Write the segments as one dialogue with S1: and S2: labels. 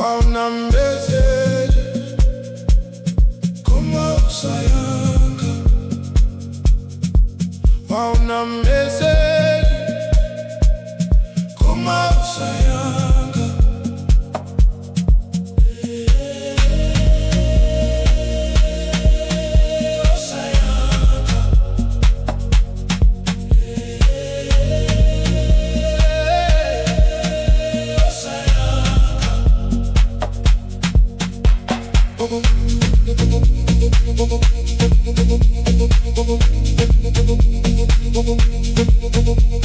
S1: Waona message, koma osayankha. Waona message, koma osayankha. Osayankha. Osayankha.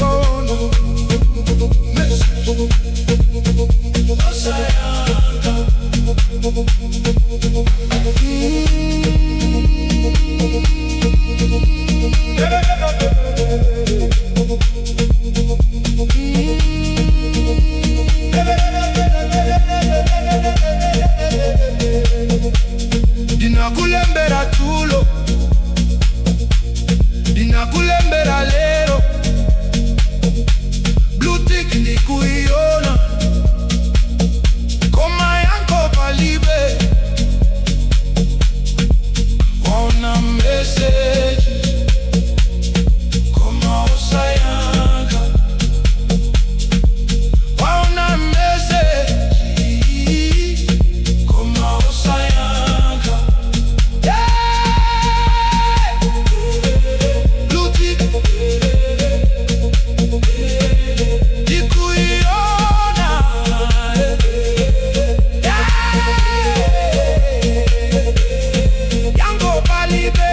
S1: Oh no, message. Osayankha. Ndinakulembera dzulo, ndinakulembera lero, blue tick ndikuiona, koma yankho palibe. Waona message, koma osayankha. Waona message, koma osayankha. Yeah! Blue tick ndikuiona. Yeah! Yankho palibe.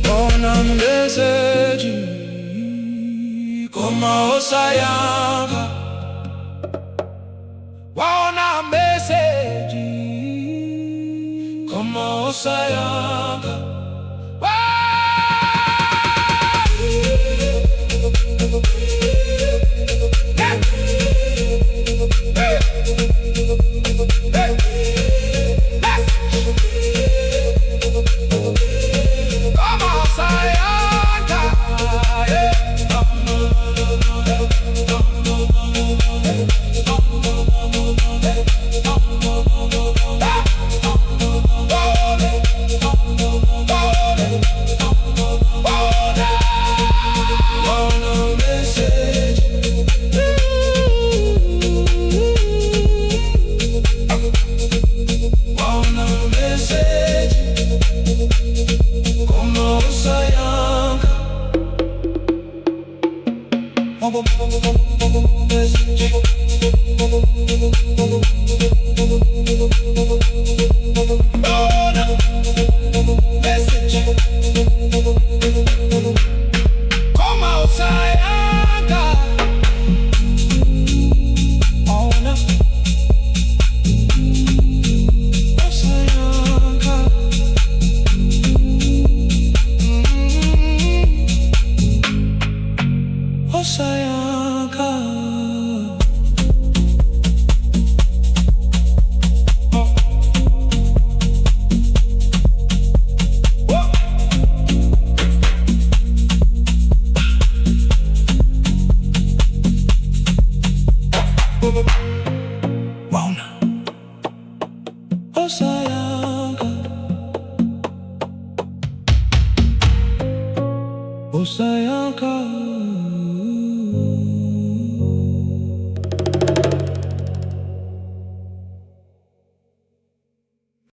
S1: Waona message, koma osayankha. Waona message, koma osayankha. Hey! Hey! Hey! Koma osayankha. Yeah. Waona message. Waona message, koma osayankha. Message. Waona message, koma osayankha. Waona osayankha. Osayankha. Waona osayankha. Osayankha.